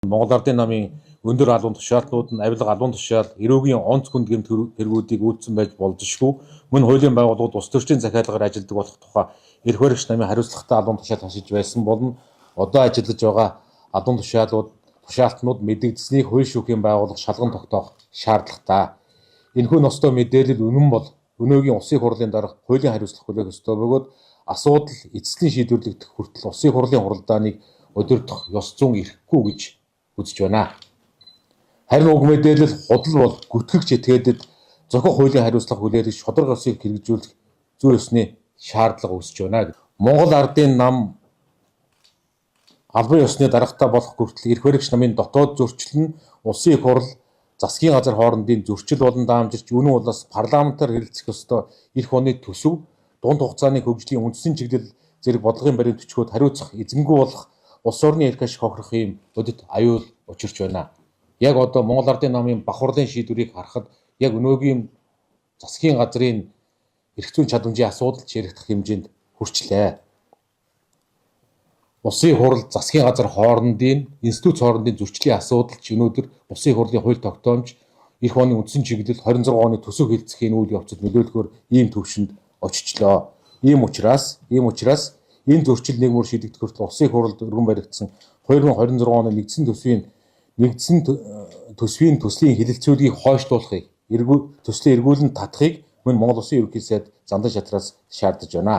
Монгол Ардын намын өндөр албан тушаалтнууд нь авилга, албан тушаал, эрүүгийн онц хүнд гэмт хэрэгүүдийг үйлдсэн байж болзошгүй. Мөн хуулийн байгууллагууд улс төрчдийн захиалгаар ажилладаг болох тухай эрх баригч намын хариуцлагатай албан тушаал хашиж байсан болон одоо ажиллаж байгаа албан тушаалууд тушаалтнууд мэдэгдсэнийг хууль шүүхийн байгууллага шалган тогтоох шаардлагатай. Энэхүү ностой мэдээлэл үнэн бол өнөөгийн Улсын хурлын дарга хуулийн хариуцлага хүлээх ёстой бөгөөд асуудал эцэслэн шийдвэрлэгдэх хүртэл Улсын хурлын хуралдааныг удирдах ёс зүйн эрхгүй гэж үзэж байна. Харин уг мэдээлэл худал бол гүтгэгч этгээдэд зохих хуулийн хариуцлага хүлээлгэж шударга ёсыг хэрэгжүүлэх зүй ёсны шаардлага үүсэж байна. Монгол Ардын нам албан ёсны даргатай болох хүртэл эрх баригч намын дотоод зөрчил нь Улсын их хурл, засгийн газар хоорондын зөрчил болон даамжирч үнэн улаас парламентаар хэлэлцэх ёстой эрх оны төсөв, дунд хугацааны хөгжлийн үндсэн чиглэл зэрэг бодлогын баримт бичгүүд хариуцах эзэнгүй болох улс орны эрх ашиг хохирох ийм бодит аюул учирч байна. Яг одоо Монгол Ардын намын бах хурлын шийдвэрийг харахад яг өнөөгийн засгийн газрын эрх зүйн чадамжийн асуудал ч яригдах хэмжээнд хүрчлээ. Улсын хурал, засгийн газар хоорондын, институт хоорондын зөрчлийн асуудал ч өнөөдөр Улсын хурлын хууль тогтоомж, эх оны үндсэн чиглэл, 26 оны төсөв хэлэлцэхийн үйл явцад нөлөөлөхөөр ийм төвшөнд очичлоо. Ийм учраас энэ зөрчил нэг мөр шийдэгдэх хүртэл Улсын хурлд өргөн баригдсан 2026 оны нэгдсэн төсвийн төслийн хэлэлцүүлгийг хойшлуулахыг, төслөө эргүүлэн татахыг мөн Монгол Улсын Ерөнхий сайд Зандан шатраас шаардаж байна.